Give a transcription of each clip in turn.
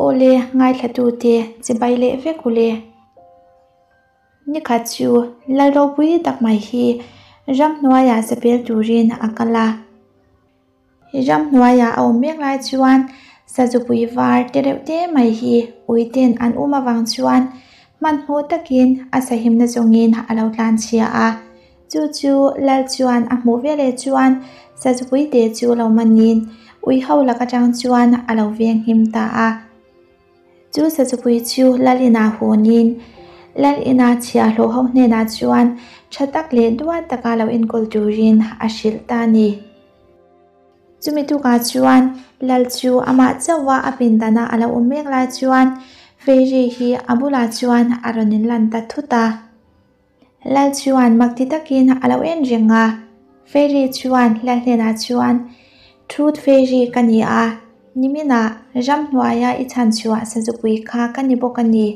Awle, ngaithlatute chibai leh vek ule. Nikhat chu lal ropui tak mai hi ramhnuaiah sapel turin a kal a. Ramhnuaiah a awm mek lai chuan sazupui var te reuh te mai hi uiten an um avang chuan hmanhmawh takin a sahimna zawngin a lo tlanchhia a. Chu chu lal chuan a hmuh veleh chuan sazupui te chu lo manin ui ho lak atang chuan a lo venghim ta a. Chu sazupui chu lal inah hawnin lal ina chhiahhlawh ho hnenah chuan tha tak leh duat taka lo enkawl turin a hrilh ta a ni. Chumi tukah chuan lal chu amah chauha a pindana a lo awm mek lai chuan Fairy hi a bulah chuan a rawn inlan ta thut a. Lal chuan mak ti takin a lo en reng a, Fairy chuan lal hnenah chuan, Truth Fairy ka ni a, niminah ramhnuaia i chhanchhuah sazupui kha ka ni bawk a ni.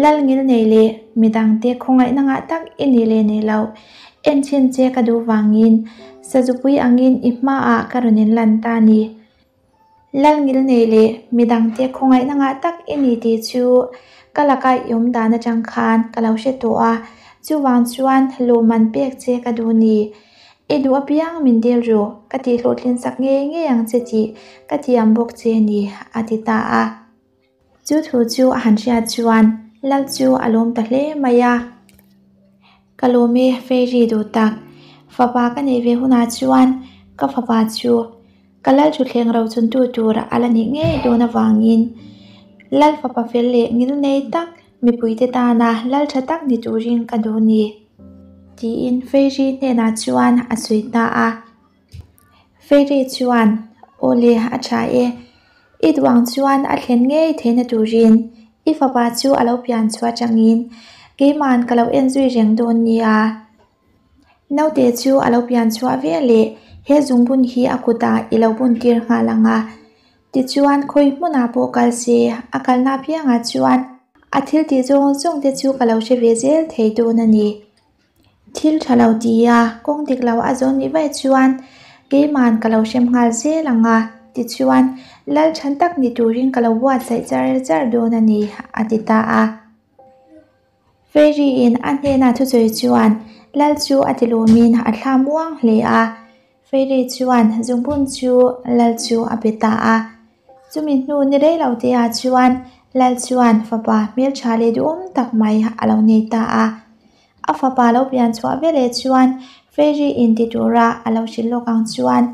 Lal ngil nei leh midangte khawngaihna ngah tak i ni leh nei lo, en chhin che ka duh vangin sazupui angin i hmaah ka rawn inlan ta a ni. Lal ngil nei leh midangte khawngaihna ngah tak i ni tih chu ka laka i awm dan atang khan ka lo hre tawh a, chuvang chuan lawmman pek che ka duh ni. I duh apiang min dil ru, ka tih hlawhtlin sak ngei ngei ang che tih ka tiam bawk che ni, a ti ta a. Chu thu chu a han hriat chuan lal chu a lawm ta hle mai a. Ka lawm e, Fairy duh tak. Fapa ka neih ve hunah chuan ka fapa chu ka lal thutthleng ro chuntu tur a la nih ngei dawn avangin lal fapa fel leh ngil nei tak mipuite tana lal tha tak ni turin ka duh ni, tiin Fairy hnenah chuan a sawi ta a. Fairy chuan, Aw le, a tha e. I duh ang chuan a thlen ngei theihna turin i fapa chu a lo pian chhuah atangin keima'n ka lo en zui reng dawn nia. Naute chu a lo pian chhuah ve leh he zungbun hi a kutah i lo bun tir nghal ang a. Tichuan khawi hmunah pawh kal se a kalna apiangah chuan a thil tih zawng zawng te chu ka lo hre ve zel thei dawn a ni. Thil tha lo ti a, kawng dik lo a zawn nih vaih chuan keima'n ka lo hrem nghal zel ang a, tichuan lal than tak ni turin ka lo buatsaih char char dawn a ni, a ti ta a. Fairy-in a hnena thusawi chuan lal chu a ti lawmin a thla muang hle a. Fairy chuan zungbun chu lal chu a pe ta a. Chumi hnu ni rei lo te ah chuan lal chuan fapa hmeltha leh duhawm tak mai a lo nei ta a. A fapa lo pian chhuah veleh chuan Fairy in ti tura a lo hrilh lawk ang chuan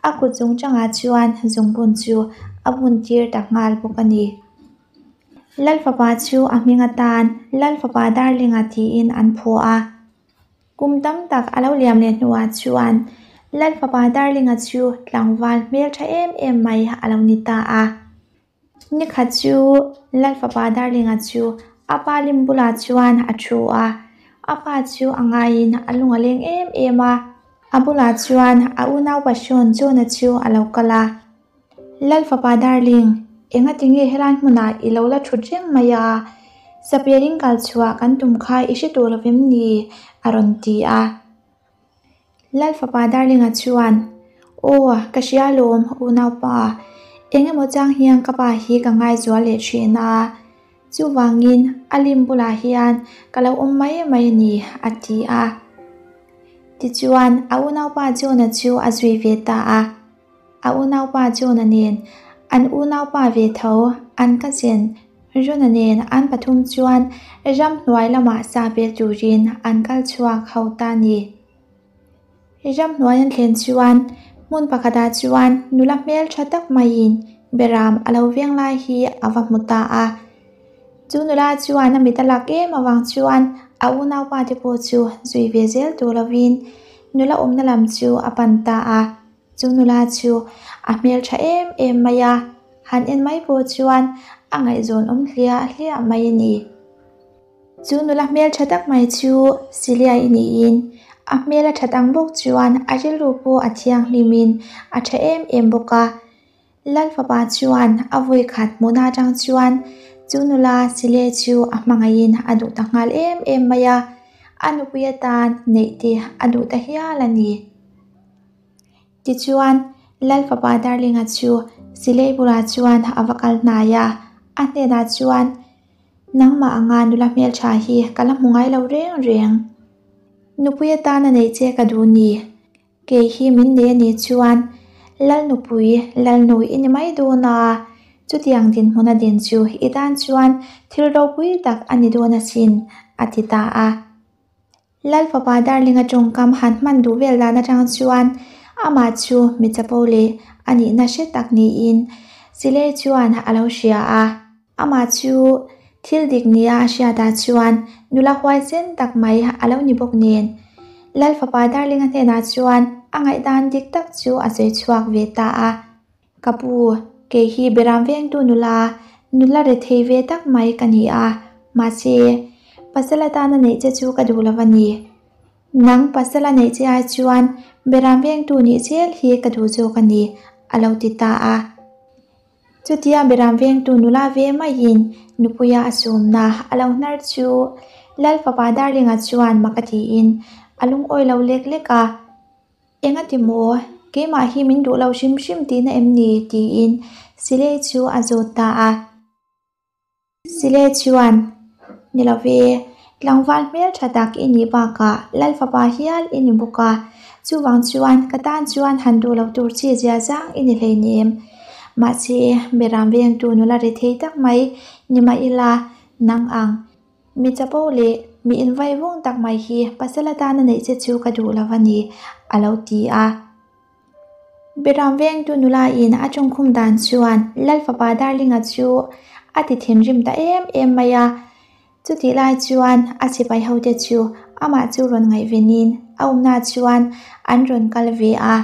a kut chung changah chuan zungbun chu a bun tir ta nghal bawk a ni. Lal fapa chu a hming atan Lal fapa Darlinga tiin an phuah a. Kum tam tak a lo liam leh hnuah chuan Lal fapa Darlinga chu tlangval hmeltha em em mai a lo ni ta a. Nikhat chu Lal fapa Darlinga chu a pa lim bulah chuan a thu a, a pa chu a ngaiin a lung a leng em em a. A bulah chuan a unau Pashawn John-a chu a lo kal a. Lal fapa Darling, enga tinge helai hmunah i lo la thut reng mai a? Sapiaring kal chhuah kan tum kha i hre tawh lovem ni? a rawn ti a. Lal fapa Darlinga chuan, Aw, ka hria alawm, unaupa. Engemaw chang hian ka pa hi ka ngaizual leh thin a. Chuvangin a lim bulah hian ka lo awm mai mai a ni, a ti a. Tichuan, a unaupa John-a chu a zui ve ta a. A unaupa John-a nen, an unaupa ve tho an cousin Ron-a nen an pathum chuan ramhnuai lamah sa bel turin an kal chhuak ho ta a ni. Ramhnuai an thlen chuan hmun pakhatah chuan nula hmeltha tak maiin beram a lo veng lai hi a va hmu ta a. Chu nula chuan a mit a lak em avang chuan a unaupa te pawh chu zui ve zel tur lovin nula awmna lam chu a pan ta a. Chu nula chu a hmel tha em em mai a, han en mai pawh chuan a ngaihzawn awm hliah hliah mai a ni. Chu nula hmel tha tak mai chu Siliai niin a hmel a that ang bawk chuan a rilru pawh a thianghlimin a tha em em bawk a. Lal fapa chuan a vawi khat hmuhna atang chuan chu nula Siliai chu a hmangaihin a duh ta nghal em em mai a, a nupui atan neih te a duh ta hial a ni. Tichuan, Lal fapa Darlinga chu Silei bulah chuan a va kal hnai a, a hnenah chuan, Nangmah anga nula hmeltha hi ka la hmu ngai lo reng reng. Nupui atana neih che ka duh ni. Kei hi min nei a nih chuan Lalnupui, Lalnu i ni mai dawn a, chutiang dinhmun a din chu i tan chuan thil ropui tak a ni dawn asin, a ti ta a. Lal fapa Darlinga tawngkam han hman duh vel dan atang chuan amah chu mi chapo leh a nihna hre tak niin Silei chuan a lo hria a. Amah chu thil dik nia a hriatah chuan nula huaisen tak mai a lo ni bawk nen. Lal fapa Darlinga hnenah chuan a ngaihdan dik tak chu a sawi chhuak ve ta a. Ka pu, kei hi Beram vengtu nula, nula rethei ve tak mai ka ni a, mahse, pasal atana neih che chu ka duh lo a ni. Nang pasal a neih che ai chuan Beram vengtu nih zel hi ka duh zawk a ni, a lo ti ta a. Chutia Beram vengtu nula ve maiin nupuia a sawmna a lo hnar chu Lal fapa Darlinga chuan mak a tiin a lungawi lo lek lek a. Engati maw? Keimah hi min duh lo hrim hrim tihna em ni? tiin Silei chu a zawt ta a. Silei chuan, Ni lo ve, tlangval hmel tha tak i nih bakah Lal fapa hial i ni bawk a, chuvang chuan ka tan chuan han duh lo tur chi zia zang i ni hleinem. Mahse, Beram vengtu nula ri thei tak mai ni mah ila, nang ang. Mi chapo leh mi invai vung tak mai hi pasal atana neih che chu ka duh lo a ni, a lo ti a. Beram vengtu nula in a tawngkhum dan chuan Lal fapa Darlinga chu a ti thinrim ta em em mai a. Chutih lai chuan a sipai hote chu amah chu rawn ngaihvenin a awmna chuan an rawn kal ve a.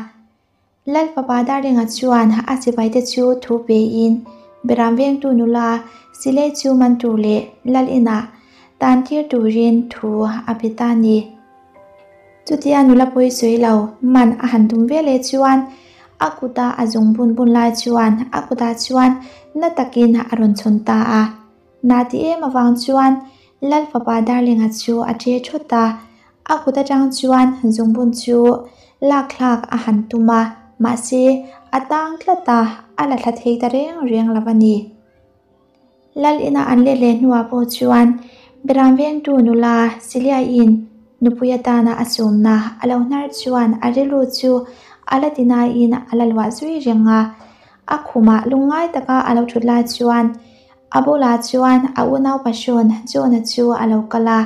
Lal fapa Darlinga chuan a sipaite chu thu pein Beram vengtu nula Silei chu man tur leh Lal inah tan tir turin thu a pe ta a ni. Chutia nula pawi sawi lo man a han tum ve leh chuan a kuta a zung bun bun lai chuan a kutah chuan na takin a rawn chhawn ta a. Na ti em avang chuan Lal fapa Darlinga chu a ṭe thawt a, a kut aṭang chuan zungbun chu lak thlak a han tum a, mahse a tang tlat a, a la thla thei ta reng reng lo a ni. Lal ina an let leh hnuah pawh chuan Beram vengtu nula Siliaiin nupui atana a sawmna a lo hnar chuan a rilru chu a la ti nain a la luah zui reng a, a khumah lungngai taka a lo ṭhut lai chuan A bulah chuan a unau Pashawn John-a chu a lo kal a.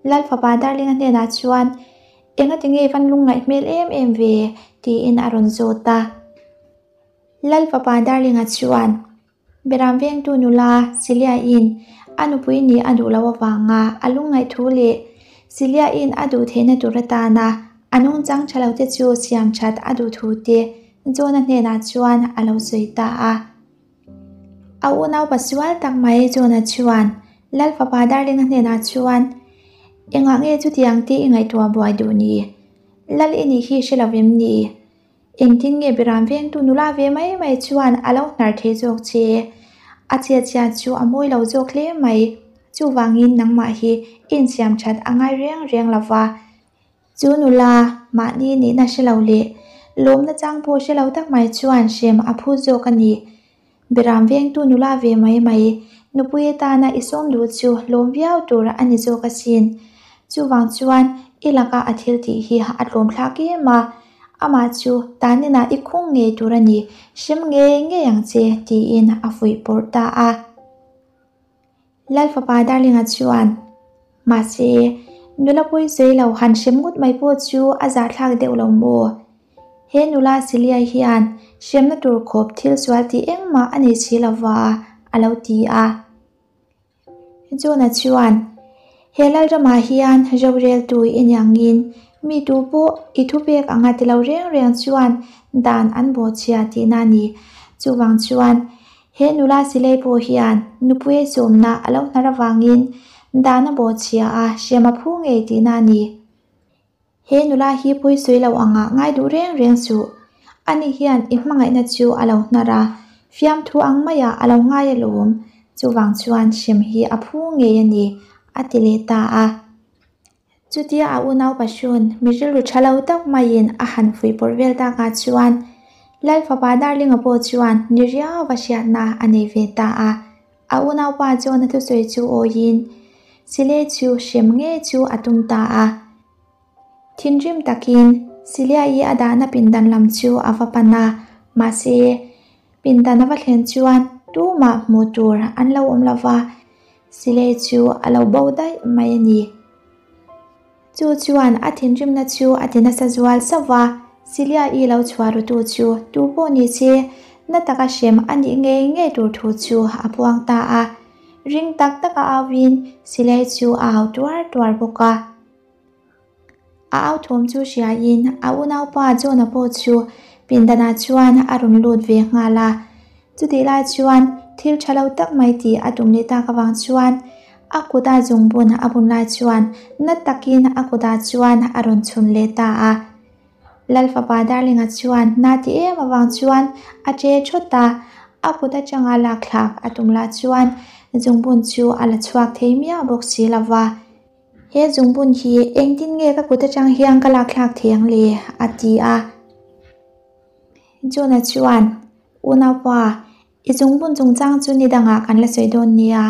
Lal fapa Darlinga hnenah chuan, Engati nge van lungngaih hmel em em ve? tiin a rawn zawt a. Lal fapa Darlinga chuan, Beram vengtu nula Siliain a nupui nih a duh loh avanga a lungngaih thu leh Siliain a duh theihna tur atana a nungchang tha lote chu siam that a duh thu te John-a hnenah chuan a lo sawi ta a. A unaupa sual tak mai Jonah chuan Lal fapa Darlinga hnenah chuan, Engah nge chutiang te i ngaihtuah buai duh ni? Lal i nih hi hre lo em ni? Engtin nge Biram vengtu nula ve mai mai chuan a lo hnar thei zawk che? A chiatchia chu a mawi lo zawk hle mai. Chuvangin nangmah hi i insiam that a ngai reng reng lo va. Chu nula, mahni nihna hre lo leh lawmna chang pawh hre lo tak mai chuan hrem a phut zawk a ni. Beram vengtu nula ve mai mai, nupui atana i sawm duh chu lawm viau tur a ni zawk asin. Chuvang chuan i laka a thil tih hi a tlawm thlak em a, amah chu taninah i khung ngei tur a ni, hrem ngei ngei ang che, tiin a fuih pawrh ta a. Lal fapa Darlinga chuan, Mahse, nula pawi sawi lo han hrem ngawt mai pawh chu a zahthlak deuh lo maw? He nula Siliai hian hremna tur khawp thil sual tih engmah a nei si lo va, a lo ti a. Jona chuan, He Lalramah hian roreltu i niangin mi tu pawh i thupek anga ti lo reng reng chuan dan an bawhchhia tihna a ni. Chuvang chuan, He nula silei pawh hian nupui ei sawmna a lo hnar avangin dan a bawhchhia a hrem a phu ngei tihna a ni. He nula hi pawi sawi lo angah ngai duh reng reng suh. Ani hian i hmangaihna chu a lo hnar a, fiamthu ang maiah a lo ngai alawm. Chuvang chuan hrem hi a phu ngei a ni, a ti leh ta a. Chutia a unau Pashawn mi rilru tha lo tak maiin a han fuihpawrh vel takah chuan. Lal fapa Darlinga pawh chuan ni riau va hriatna a nei ve ta a. A unaupa chuan a thusawi chu awiin Sile chu hrem ngei chu a tum ta a. Thinrim takin Silia-i a dahna pindan lam chu a va pan a, mahse pindan a va thlen chuan tumah hmuh tur an lo awm lo va, Sile chu a lo bo daih mai a ni. Chu chuan a thinrimna chu a ti nasa zual sauh va, Silia-i lo chhuah rutu chu tu pawh ni se na taka hrem a nih ngei ngei tur thu chu a puang ta a. Ring tak taka auin Silai chu a au tuar tuar bawk a. A au thawm chu hriain a unaupa John-a pawh chu pindanah chuan a rawn lut ve nghal a. Chutih lai chuan thil tha lo tak mai tih a tum leh tak avang chuan a kuta zungbun a bun lai chuan na takin a kutah chuan a rawn chhun leh ta a. Lal fapa Darlinga chuan na ti em avang chuan a che thawt a, a kut atanga lak thlak a tum lah chuan zungbun chu a la chhuak thei miah bawk si lo va. He zungbun hi engtin nge ka kut atang hian ka lak thlak thei ang le? a ti a. John-a chuan, Unaupa, i zungbun chungchang chu ni dangah kan la sawi dawn nia.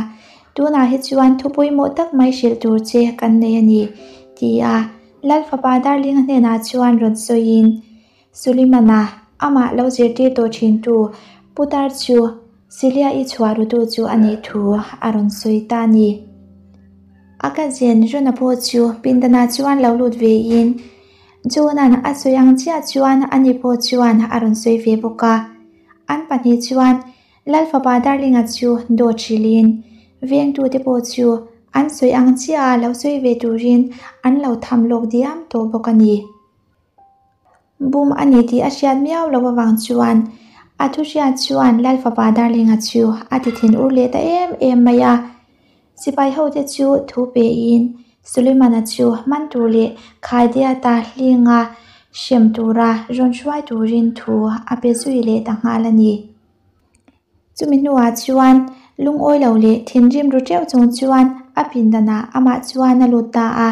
Tunah hi chuan thu pawimawh tak mai hrilh tur che kan nei a ni, ti a Lal fapa Darlinga hnenah chuan rawn sawiin, Sulimana, amah lo zirtir tawh thintu Putar chu Silia-i chhuah rutu chu a nih thu a rawn sawi ta a ni. A cousin Rona pawh chu pindanah chuan lo lut vein, John-a'n a sawi ang chiah chuan ani pawh chuan a rawn sawi ve bawk a. An pahnih chuan Lal fapa Darlinga chu dawt hrilhin vengtute pawh chu an sawi ang chiah a lo sawi ve turin an lo tham lawk diam tawh bawk a ni. Bum a ni tih a hriat miau loh avang chuan a thu hriat chuan Lal fapa Darlinga chu a ti thin ur leh ta em em mai a. Sipai hote chu thu pein Sulemana chu man tur leh Khaidiata hlinga hrem tura rawn hruai turin thu a pe zui leh ta nghal a ni. Chumi hnuah chuan lungawi lo leh thinrim ru teuh chung chuan a pindanah amah chuan a lut ta a.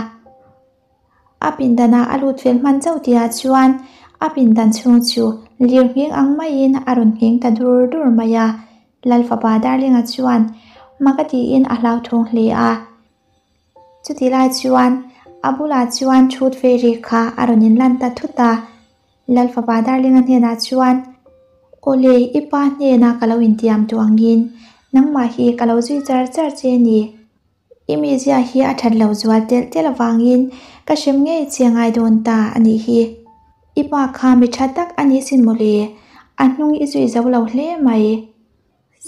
A pindanah a lut fel hman chauh tihah chuan a pindan chhung chu lir nghing ang maiin a rawn nghing ta dur dur mai a. Lal fapa Darlinga chuan mak a tiin a hlauthawng hle a. Chutih lai chuan a bulah chuan thut ve ri kha a rawn inlan ta thut a. Lal fapa Darlinga hnenah chuan, Awle, i pa hnena ka lo intiam duh angin nangmah hi ka lo zui char char che a ni. I mizia hi a that lo zual telh telh avangin ka hrem ngei che ngai dawn ta a nih hi. I pa kha mi tha tak a nih sin mawle, a hnung i zui zo lo hle mai.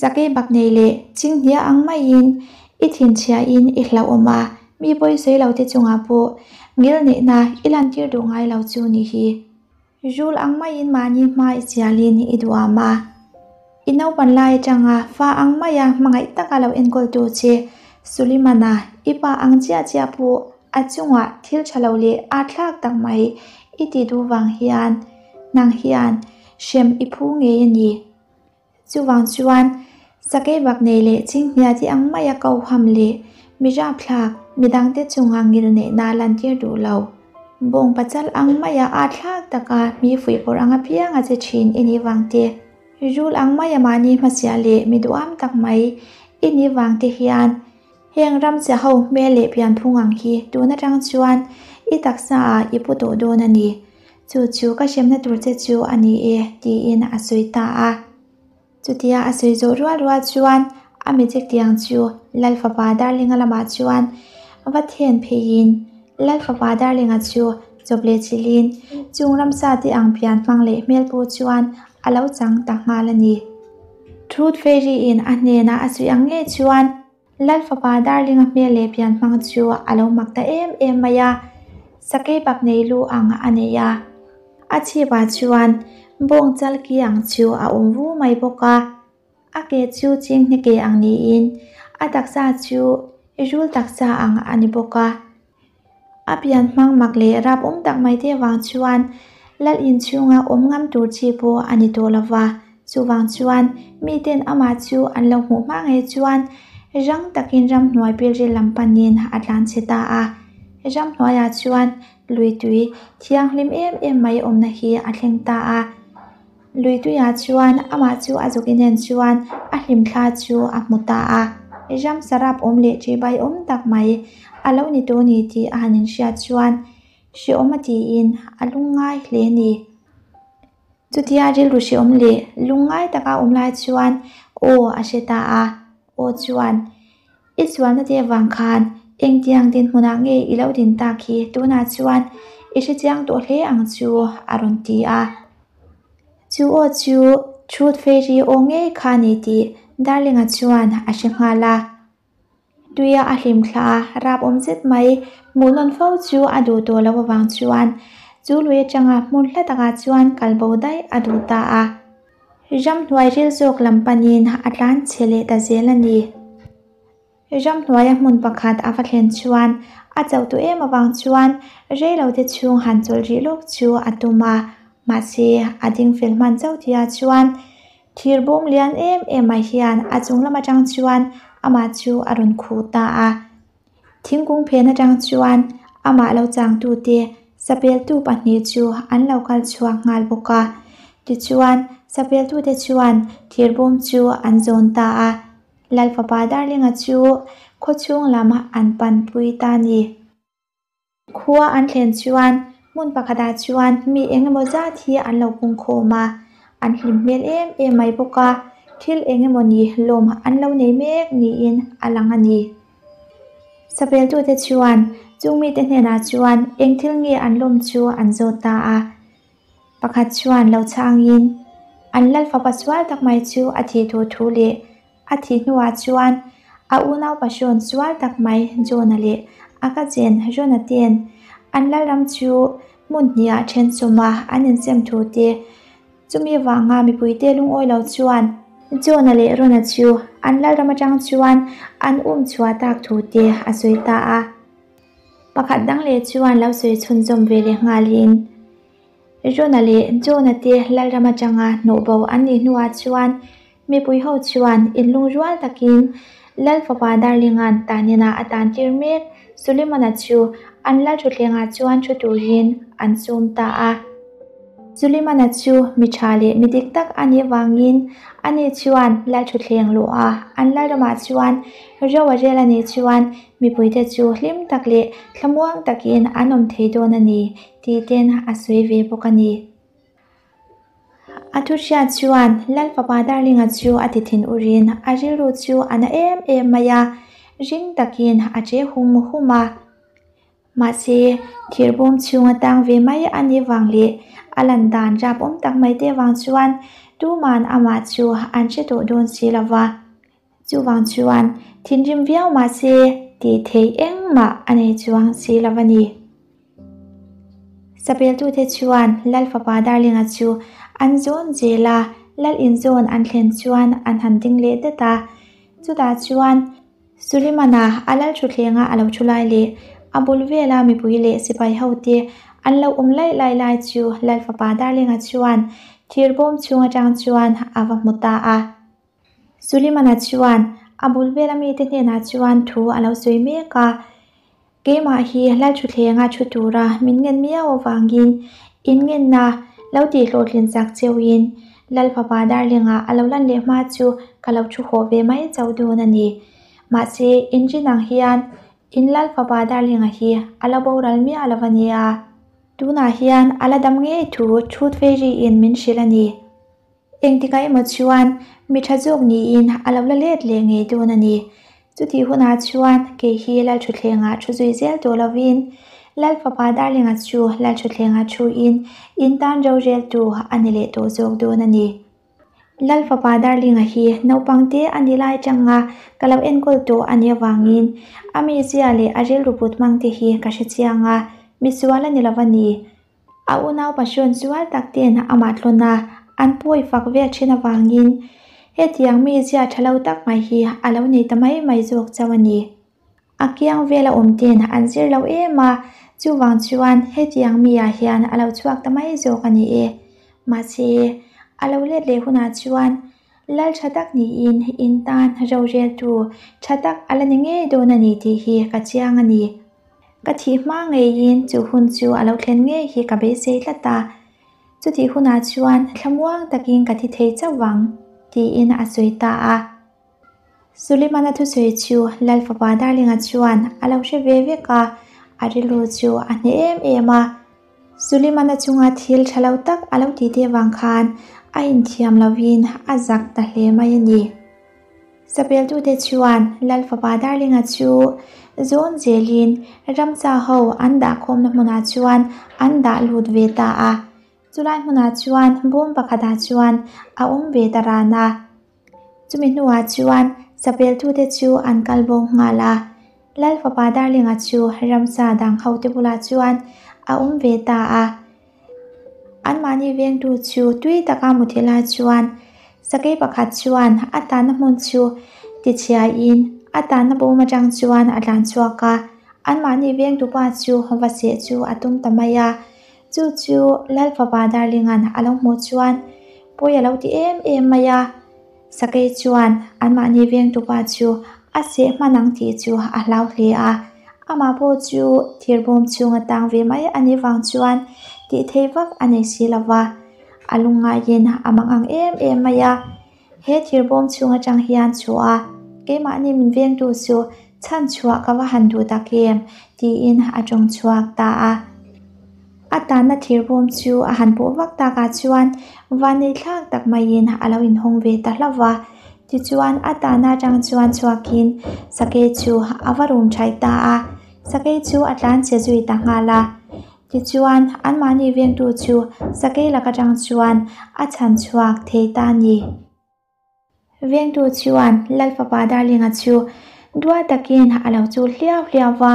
Sakei bak nei leh chinghnia ang maiin i thinchhiain i hlauhawm a, mi pawi sawi lo te chungah pawh ngil neihna i lantir duh ngai lo chu nih hi. Rul ang maiin mahni hma i chialin i duham a. I naupan lai atanga fa ang maia hmangaih taka lo enkawltu che Sulimana i pa ang chiah chiah pawh a chungah thil tha lo leh aa thlak tak mai i ti duh vang hian nang hian hrem i phu ngei a ni. Chuvang chuan sakei bak nei leh chinghnia ti ang maia koham leh mi rapthlak midangte chunga ngil neihna lantir duh lo. Bawng pachal ang maia aa thlak taka mi fuihpawrh ang apiang a che thin i nih vang te, rul ang maia mahni hmasiah leh mi duham tak mai i nih vang te hian heng ramchia ho hmel leh pianphung ang hi tun atang chuan i taksa ah i pu tawh dawn a ni. Chu chu ka hremna tur che chu a ni e, tiin a sawi ta a. Chutia a sawi zawh rual rual chuan a magic tiang chu Lal fapa Darlinga lamah chuan va then pheiin Lal fapa Darlinga chu chawp leh chilhin chung ramsa te ang pian hmang leh hmel pawh chuan a lo chang ta nghal a ni. Truth Fairy in a hnenah a sawi ang ngei chuan Lal fapa Darlinga hmel leh pian hmang chu a lo mak ta em em mai a, sakei bak nei lu ang a nei a. A chhipah chuan bawng chal ki ang chu a awm vu mai bawk a, a ke chu chinghne ke ang niin a taksa chu rul taksa ang a ni bawk a. A pian hmang mak leh rap awm tak mai te vang chuan lal inchhunga awm ngam tur chi pawh a ni tawh lo va, chuvang chuan miten amah chu an lo hmuh hma ngei chuan rang takin ramhnuai pilril lam panin a tlan chhe ta a. Ramhnuaiah chuan lui tui thianghlim em em mai awmna hi a thleng ta a. Lui tuiah chuan amah chu a zuk inen chuan a hlimthla chu a hmu ta a. Ramsa rap awm leh ṭihbai awm tak mai a lo ni tawh a ni tih a han inhriat chuan hrehawm a tiin a lungngai hle a ni. Chutia rilru hrehawm leh lungngai taka awm lai chuan aw a hre ta a, aw chuan I sualna te avang khan engtiang dinhmunah nge i lo din tak hi tunah chuan i hrechiang tawh hle ang chu a rawn ti a. Chu aw chu Truth Fairy aw ngei kha a ni tih Darling-a chuan a hre nghal a. Tuia a hlim thla a, rap awm zet mai hmuh nawn fo chu a duh tawh loh avang chuan chu lui atanga hmun hla takah chuan kal bo daih a duh ta a. Ramhnuai ril zawk lam panin a tlan chhe leh ta zel a ni. Ramhnuaia hmun pakhat a va thlen chuan a chauh tawh em avang chuan reilote chhung han chawlh rih lawk chu a tum a, mahse a ding fel hman chauh tihah chuan thir bawm lian em em ah hian a chung lam atang chuan amah chu a rawn khuh ta a. Thingkung phen atang chuan amah lo changtute sapeltu pahnih chu an lo kal chhuak nghal bawk a. Tichuan, sapeltute chuan thirbawm chu an zawn ta a. Lal fapa Darlinga chu khawchhung lam an panpui ta a ni. Khua an thlen chuan hmun pakhatah chuan mi eng emaw zat hi an lo pung khawm a, an hlim hmel em em mai bawk a, thil eng emaw ni lawm an lo nei mek niin a lang a ni. Sapeltute chuan chung mite hnenah chuan eng thil nge an lawm chu an zawt ta a, pakhat chuan lo chhangin an lal fapa sual tak mai chu a thih tur thu leh A thih hnuah chuan a unau pahrawn sual tak mai Jona leh a cousin Rona ten an lalram chu hmun hniah then sawma an insem thu te, chumi vanga mipuite lungawi lo chuan Jona leh Rona chu an lalram atang chuan an um chhuah tak thu te a sawi ta a. Pakhat dang leh chuan lo sawi chhunzawm ve leh nghalin. Rona leh Jona te lalram atanga hnawhbo an nih hnuah chuan Mipui ho chuan inlungrual takin Lal fapa Darlinga'n Tanina a tan tir mek Sulimana chu an lal thutthlengah chuan thu turin an sawm ta a. Sulimana chu mi tha leh mi dik tak a nih vangin ani chuan lal thutthleng luh a, an lalramah chuan ro a rel a nih chuan mipuite chu hlim tak leh thlamuang takin an awm thei dawn a ni tih ten a sawi ve bawk a ni. A thu hriat chuan Lal fapa Darlinga chu a ti thin urin a rilru chu a na em em mai a, ring takin a che hum hum a. Mahse, thirbawm chhunga tang ve mai a nih vang leh a lan dan rap awm tak mai te vang chuan tuman amah chu an hre tawh dawn si lo va. Chuvang chuan thinrim viau mah se tih theih engmah a nei chuang si lo a ni. Sapeltute chuan Lal fapa Darlinga chu an zawn zel a, Lal inzawn an thlen chuan an han ding leh det a. Chutah chuan Sulimana a lal thuthlenga a lo thu lai leh a bul vela mipui leh sipai hote an lo awm laih laih lai chu Lal fapa Darlinga chuan thirbawm chhung atang chuan a va hmu ta a. Sulimana chuan a bul vela mite hnenah chuan thu a lo sawi mek a, Keimah hi Lalthutthlenga thu tura min ngen miau avangin in ngenna lo tih hlawhtlin chak cheuhin Lal fapa Darlinga a lo lan leh hma chu ka lo thu hawh ve mai chauh dawn a ni. Mahse, inrin ang hian in Lal fapa Darlinga hi a lo boral miah lo a nia. Tunah hian a la dam ngei thu Truth Fairy-in min hrilh a ni. Engtikah emaw chuan mi tha zawk niin a lo la let leh ngei dawn a ni. Chutih hunah chuan kei hi Lalthutthlengah thu zui zel tawh lovin Lal fapa Darlinga chu Lalthutthlengah thuin in tan roreltu a ni leh tawh zawk dawn a ni. Lal fapa Darlinga hi naupang te a ni lai tanga ka lo enkawl tawh a nih avangin a mizia leh a rilru put hmang te hi ka hrechiang a, misual a ni lo a ni. A unau passion sual tak ten amah tlawn a, an pawi fak vel thin avangin hetiang mi zia tha lo tak mai hi a lo nei ta mai mai zawk chauh a ni. A kiang vela awm ten an zir lo em a, chuvang chuan hetiang mi ah hian a lo chhuak ta mai zawk a ni e. Mahse, a lo let leh hunah chuan Lal tha tak niin in tan roreltu tha tak a la ni ngei dawn a ni tih hi ka chiang a ni. Ka thih hma ngeiin chu hun chu a lo thlen ngei hi ka beisei tlat a. Chutih hunah chuan thlamuang takin ka thi thei chauh vang, tiin a sawi ta a. Sulimana thusawi chu Lal fapa Darlinga chuan a lo hre ve vek a, a rilru chu a hneh em em a. Sulimana chunga thil tha lo tak a lo tih te vang khan a inthiam lovin a zak ta hle mai a ni. Sapeltute chuan Lal fapa Darlinga chu zawn zelin ramsa ho an dahkhawmna hmunah chuan an dah lut ve ta a. Chulai hmunah chuan bawm pakhatah chuan a awm ve ta ran a. Chumi hnuah chuan sapeltute chu an kal bo nghal a. Lal fapa Darlinga chu ramsa dang hote bulah chuan a awm ve ta a. Anmahni vengtu chu tui taka muthi lai chuan sakei pakhat chuan a tanna hmun chu tichhiain a tanna bawm atang chuan a tlan chhuak a. Anmahni vengtupa chu va seh chu a tum ta mai a. Chu chu Lal fapa Darlinga'n a lo hmuh chuan pawi a lo ti em em mai a. Sakei chuan anmahni vengtupa chu a seh hman ang tih chu a hlau hle a, amah pawh chu thirbawm chhunga tang ve mai a nih vang chuan tih theih vak a nei si lo va, a lungngaiin a mang ang em em mai a. He thirbawm chhung atang hian chhuah a, keimahni min vengtu chu chhan chhuah ka va han duh tak em? tiin a tawng chhuak ta a. A tanna thirbawm chu a han pawh vak takah chuan vannei thlak tak maiin a lo inhawng ve ta hlauh va. Tichuan a tanna atang chuan chhuakin sakei chu a va rum thaih ta a, sakei chu a tlan che zui ta nghal a. Tichuan anmahni vengtu chu sakei lak atang chuan a chhan chhuak thei ta a ni. Vengtu chuan Lal fapa Darlinga chu dual takin a lo chul hliau hliau va,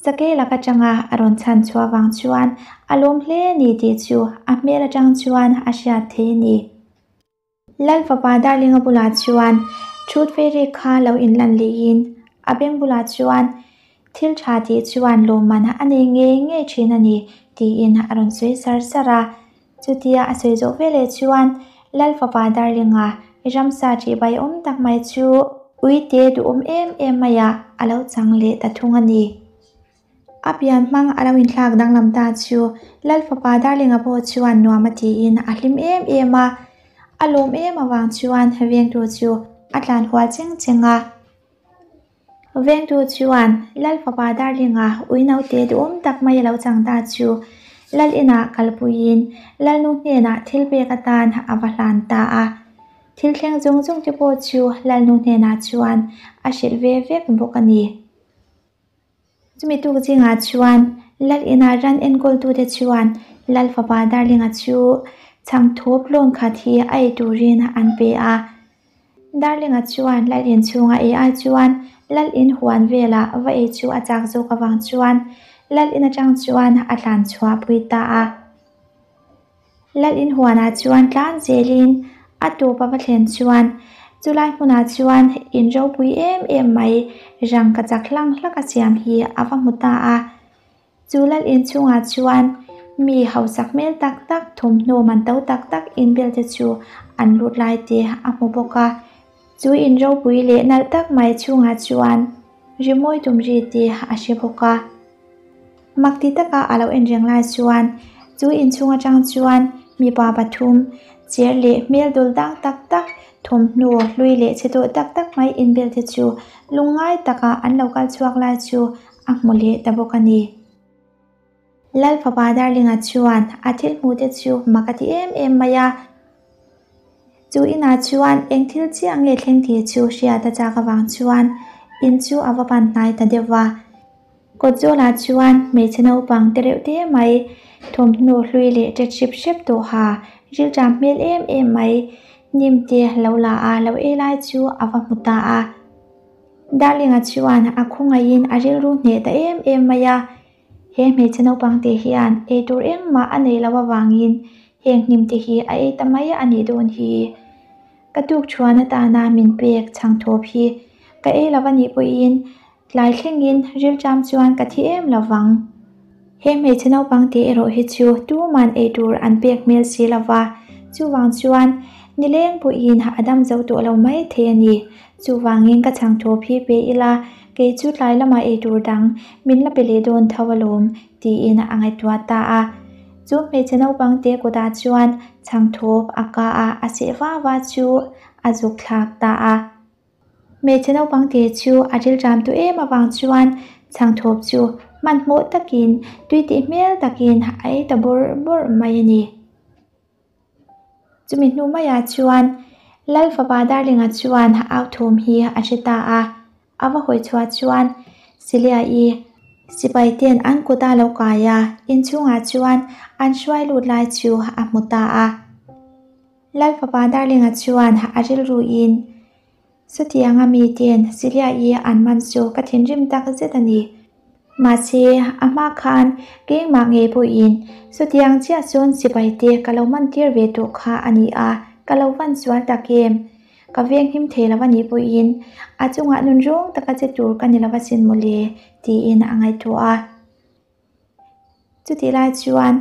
sakei lak atanga a rawn chhan chhuah vang chuan a lawm hle ni tih chu a hmel atang chuan a hriat thei a ni. Lal fapa Darlinga bulah chuan thut fei kha lo inlan lehin a beng bulah chuan thil tha tih chuan lawmman a nei ngei ngei thin a ni tiin a rawn sawi sar sar a. Chutia a sawi zawh veleh chuan Lal fapa Darlinga ramsa ṭihbai awm tak mai chu uite duhawm em em maiah a lo chang leh ta thung a ni. A pian hmang a lo inthlak danglam ta chu Lal fapa Darlinga pawh chuan nuam a tiin a hlim em em a, a lawm em avang chuan vengtu chu a tlan hual cheng cheng a. Vengtu chuan Lal fapa Darlinga ui naute duhawm tak mai a lo chang ta chu Lal inah kalpuiin Lalnu hnenah thil pek atan a va hlan ta a. Thil thleng zawng zawng te pawh chu Lalnu hnenah chuan a hrilh ve vek bawk a ni. Chumi tuk zingah chuan Lal ina ran enkawltute chuan Lal fapa Darlinga chu chhangthawp lawn khat hi a ei turin an pe a. Darlinga chuan Lal in chhunga ei ai chuan Lal in huan velah va ei chu a chak zawk avang chuan Lal in atang chuan a tlan chhuah pui ta a. Lal in huanah chuan tlan zelin a tawp a va thlen chuan chulai hmunah chuan in ropui em em mai rangka chak hlang hlak a siam hi a va hmu ta a. Chu lal in chhungah chuan mi hausak hmel tak tak thawmhnaw man to tak tak inbel te chu an lut lai te a hmu bawk a. Chu in ropui leh nalh tak mai chhungah chuan rimawi tum ri te a hre bawk a. Mak ti taka a lo en reng lai chuan chu inchhung atang chuan mipa pathum cher leh hmel dul dang tak tak thawmhnaw hlui leh chhe tawh tak tak mai inbel te chu lungngai taka an lo kal chhuak lai chu a hmu leh ta bawk a ni. Lal fapa Darlinga chuan a thil hmuh te chu mak a ti em em mai a. Chu inah chuan eng thil chiah nge thleng tih chu hriat a chak avang chuan in chu a va pan hnai ta deuh va. Kawtzawlah chuan hmeichhe naupang te reuh te mai thawmhnaw hlui leh ṭet hrep hrep tawh ha rilṭam hmel em em mai hnim te lo la a lo ei lai chu a va hmu ta a. Darlinga chuan a khawngaihin a rilru hneh ta em em mai a. He hmeichhe naupang te hian ei tur engmah a nei lo avangin heng hnim te hi a ei ta mai a nih dawn hi. Ka tuk thuan atana min pek chhang thawp hi ka ei lo a nih pawhin tlai thlengin rilṭam chuan ka thi em lo vang. He hmeichhe naupang te erawh hi chu tuman ei tur an pek hmel si lo va, chuvang chuan nileng pawhin a dam zo tawh lo mai thei a ni. Chuvangin ka chhang thawp hi pe ila Kei chu tlai lamah ei tur dang min la pe leh dawn tho alawm, tiin a ngaihtuah ta a. Chu hmeichhe naupang te kutah chuan chhangthawp a ka a, a seh va va chu a zuk thlak ta a. Hmeichhe naupang te chu a rilṭam tawh em avang chuan chhangthawp chu hmanhmawh takin tui tih hmel takin a ei ta bawrh bawrh mai a ni. Chumi hnu maiah chuan Lal fapa Darlinga chuan au thum hi a hre ta a, a va hawi chhuah chuan Silia-i sipai ten an kut a lo kai a, inchhungah chuan an hruai lut lai chu a hmu ta a. Lal fapa Darlinga chuan a rilruin, Chutianga miten Silia-i an man chu ka thinrim tak zet a ni. Mahse, a hma khan keimah ngei pawhin chutiang chiah chuan sipai te ka lo man tir ve tawh kha a ni a, ka lo van sual tak em? Ka venghim thei lo a nih pawhin a chungah nun rawng taka che tur ka ni lo asin mawle, tiin a ngaihtuah a. Chutih lai chuan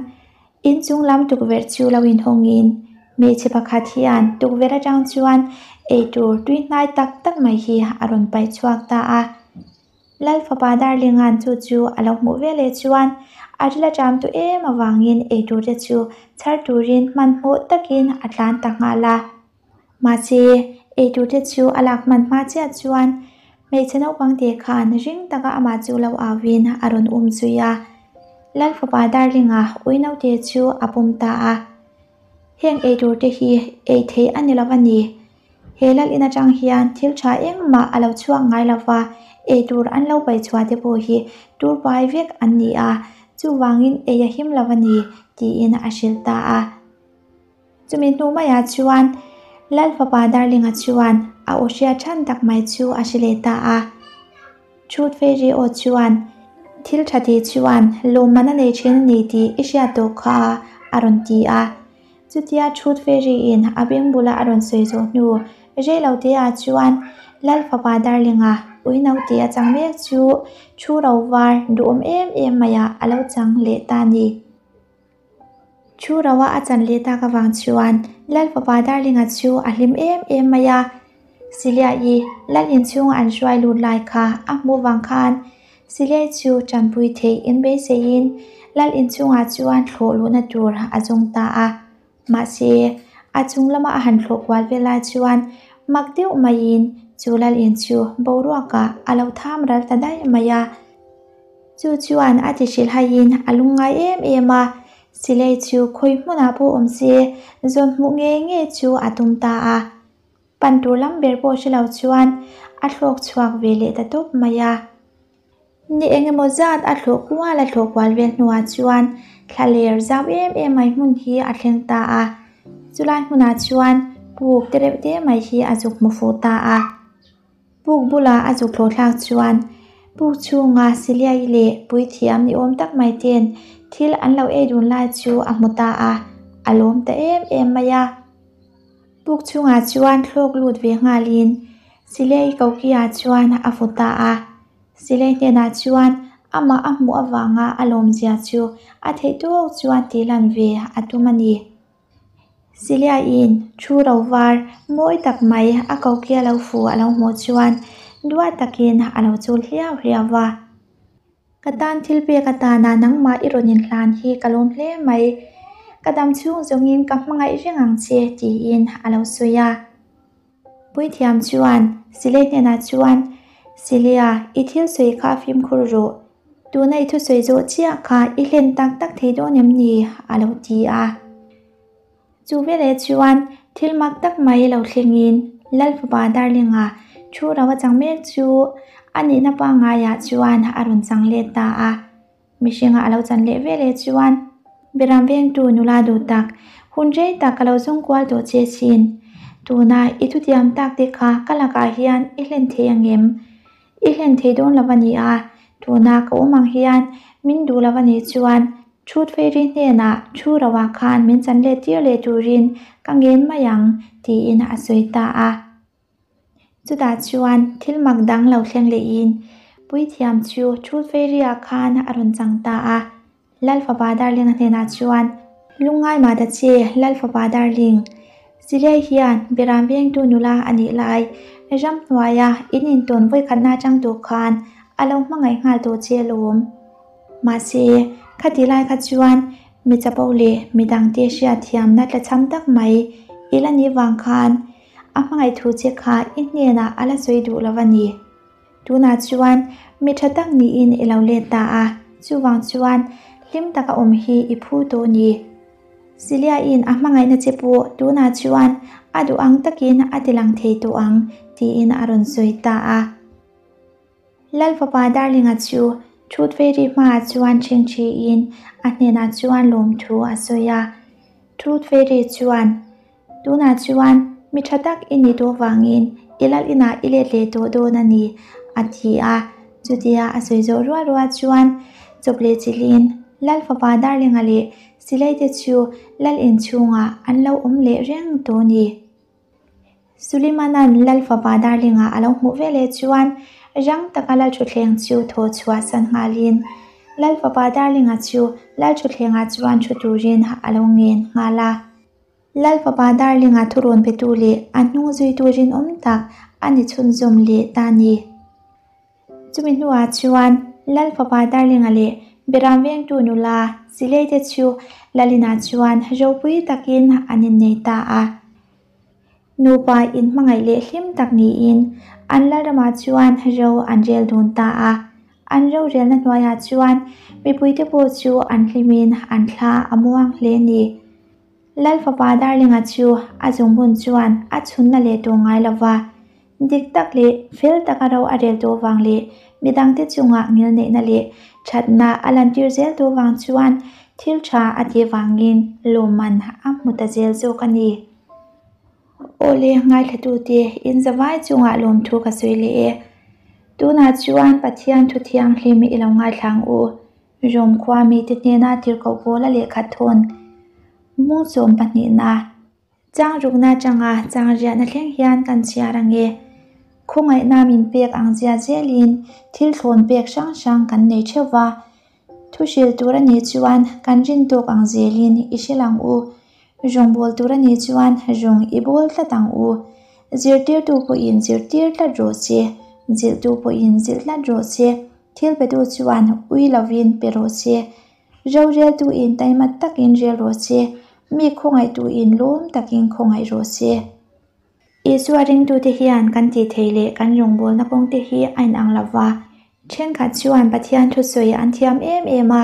inchung lam tukverh chu lo inhawngin hmeichhe pakhat hian tukverh atang chuan eitur tui hnai tak tak mai hi a rawn paih chhuak ta a. Lal fapa Darlinga'n chu chu a lo hmuh veleh chuan a ril a ṭam tawh em avangin eitur te chu chhar turin hmanhmawh takin a tlan ta nghal a. Mahse, eitur te chu a lak hman hma chiah chuan hmeichhe naupang te khan ring taka amah chu lo auin a rawn um zui a. Lal fapa Darlinga ui naute chu a pawm ta a. Heng eitur te hi ei theih a ni lo a ni. He lal in atang hian thil tha engmah a lo chhuak ngai lo va, eitur an lo pai chhuah te pawh hi tur pai vek an ni a, chuvangin ei a him lo a ni, tiin a hrilh ta a. Chumi hnu maiah chuan Lal fapa Darlinga chuan a aw hriat than tak mai chu a hre leh ta a. Chhut Fairy aw chuan thil tha tih chuan lawmman a nei thin a ni tih i hriat tawh kha a rawn ti a. Chutia Chhut Fairy in a beng bula a rawn sawi zawh hnu rei lo te ah chuan Lal fapa Darlinga ui naute a chang mek chu thu ro var duhawm em em maiah a lo chang leh ta a ni. Thu roa a chan leh tak avang chuan Lal fapa Darlinga chu a hlim em em mai a. Silia-i Lal inchhunga an hruai lut lai kha a hmuh vang khan Silia-i chu tanpui theih inbeiseiin Lal inchhungah chuan thlawh luhna tur a zawng ta a. Mahse, a chung lama a han thlawh kual vel lai chuan mak deuh maiin chu Lal in chu boruakah a lo tham ral ta daih mai a. Chu chuan a ti hrilh haiin a lungngai em em a, Silei chu khawi hmunah pawh awm se zawn hmuh ngei ngei chu a tum ta a. Pan tur lam ber pawh hre lo chuan a thlawk chhuak ve leh ta tawp mai a. Ni eng emaw zat a thlawh kual a thlawh kual vel hnuah chuan thla ler zau em em mai hmun hi a thleng ta a. Chulai hmunah chuan puk te reuh te mai hi a zuk hmu fuh ta a. Puk bula a zuk thlawh thlak chuan puk chhunga Siliai leh puithiam ni awm tak mai ten thil an lo ei dun lai chu a hmu ta a, a lawm ta em em mai a. Puk chhungah chuan thlawk lut ve nghalin Siliai kokiah chuan a fu ta a. Siliai hnenah chuan amah a hmuh avanga a lawmzia chu a theih tawk chuan tihlan ve a tum a ni. Silia-in thu ro var mawi tak mai a kokia lo fu a lo hmuh chuan duat takin a lo chul hliau hliau va. Ka tan thil pek atana nangmah i rawn inhlan hi ka lawm hle mai. Ka dam chhung zawngin ka hmangaih reng ang che tiin a lo sawi a. Puithiam chuan Silei hnenah chuan, Silia, i thil sawi kha fimkhur rawh. Tuna i thusawi zawh chiah kha i hlen tak tak thei dawn em ni? a lo ti a. Chu veleh chuan thil mak tak mai lo thlengin Lal fapa Darlinga thu ro a chang mek chu a nihna pangaiah chuan a rawn chang let ta a. Mihringa a lo chan leh veleh chuan Beram vengtu nula duh tak, hun rei tak ka lo zawng kual tawh che sin. Tuna i thutiam tak te kha ka lakah hian i hlen thei angem? I hlen thei dawn lo a ni a, tuna ka awm ang hian min duh lo a nih chuan Chhut Fairy hnenah thu roah khan min chan let tir leh turin ka ngen mai ang tiin a sawi ta a. Chutah chuan thil mak dang lo thleng lehin Puithiam chu Chhut Fairy-ah khan a rawn chang ta a. Lal fapa Darling-a hnenah chuan, Lungngai mah ta che, Lal fapa Darling. Silei hian Beram vengtu nula a nih lai, ram hnuaia in intawn vawikhatna atang tur khan a lo hmangaih nghal tawh che alawm. Mahse, khati lai kha chuan Mi chapo leh midangte hriatthiamna tlachham tak mai i la nih vang khan a hmangaih thu che kha i hnenah a la sawi duh lo a ni. Tunah chuan mi tha tak niin i lo let ta a, chuvang chuan hlim taka awm hi i phu tawh ni. Celia-in a hmangaihna che pawh tunah chuan a duh ang takin a ti lang thei tawh ang, tiin a rawn sawi ta a. Lal fapa Darlinga chu Truth Fairy hmaah chuan ṭhingṭhiin a hnenah chuan lawmthu a sawi a. Truth Fairy chuan, Tunah chuan mi ṭha tak i nih tawh vangin i lal inah i let leh tawh dawn a ni, a ti a. Chutia a sawi zawh rual rual chuan chawp leh chilhin Lal fapa Darlinga leh Silaite chu lal inchhungah an lo awm leh reng tawh a ni. Sulimanan Lal fapa Darlinga a lo hmuh veleh chuan rang taka Lal thutthleng chu thaw chhuah san nghalin Lal fapa Darlinga chu Lal thuthlengah chuan thu turin a lo ngen nghal a. Lal fapa Darlinga thurawn petu leh a hnung zuitu rinawm tak a ni chhunzawm leh ta ni. Chumi hnuah chuan Lal fapa Darlinga leh Beram vengtu nula Sileite chu Lalina chuan ropui takin an innei ta a. Nupa inhmangaih leh hlim tak niin an Lalramah chuan ro an rel dun ta a. An rorelna hnuaiah chuan mipuite pawh chu an hlimin an thla a muang hle a ni. Lal fapa Darlinga chu a zungbun chuan a chhunna leh tawh ngai lo va. Dik tak leh fel taka ro a rel tawh vang leh midangte chungah ngilneihna leh thatna a lantir zel tawh vang chuan thil tha a tih vangin lawmman a hmu ta zel zawk a ni. Awle ngaithlatute inzavai chungah lawmthu ka sawi leh e. Tunah chuan Pathian thu thianghlim i lo ngaithla ang u. Rom khua mite hnena tirhkoh pawla lehkha thawn mung 12na Chang rukna atanga chang riahna thleng hian kan chhiar ang e. Khawngaihna min pek ang zia zelin thil thlawn pek hrang hrang kan nei theuh va. Thu hrilh tur a nih chuan kan rin tawk ang zelin i hrilh ang u. Rawngbâwl tur a nih chuan rawng i bâwl tlat ang u. Zirtirtu pawhin zirtir tlat rawh se, zilhtu pawhin zilh tlat rawh se, thil petu chuan ui lovin pe rawh se, roreltuin taima takin rel rawh se, mi khawngaihtuin lawm takin khawngaih rawh se. Isua ringtute hian kan tih theih leh kan rawngbawlna kawngte hi a inang lo va. Thenkhat chuan Pathian thusawi an thiam em em a,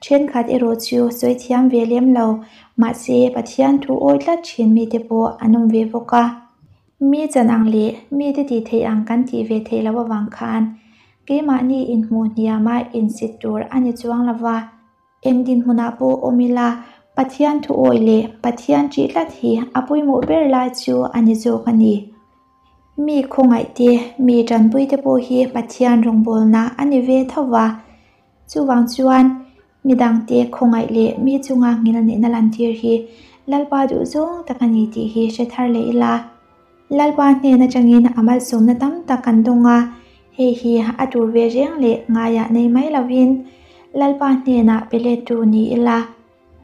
thenkhat erawh chu sawi thiam ve lem lo, mahse Pathian thu awi tlat thin mite pawh an awm ve bawk a. Mi chan ang leh mite tih theih ang kan tih ve theih loh avang khan keimahni inhmuh hniama insit tur a ni chuang lo va. Eng dinhmunah pawh awm ila, Pathian thu awi leh Pathian ṭih tlat hi a pawimawh ber lai chu a ni zawk a ni. Mi khawngaih te, mi ṭanpui te pawh hi Pathian rawngbawlna a ni ve tho va. Chuvang chuan, midangte khawngaih leh mi chunga nghilhnihna lantir hi Lalpa duhzawng tak a ni tih hi hre thar leh ila. Lalpa hnen atangin a malsawmna tam tak kan dawng a, hei hi a tur ve reng leh ngaiah nei mai lovin Lalpa hnenah pe lettu ni ila.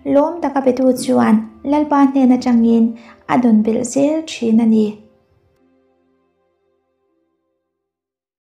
Lawm taka petu chuan Lalpa hnen atangin a dawn belh zel thin a ni.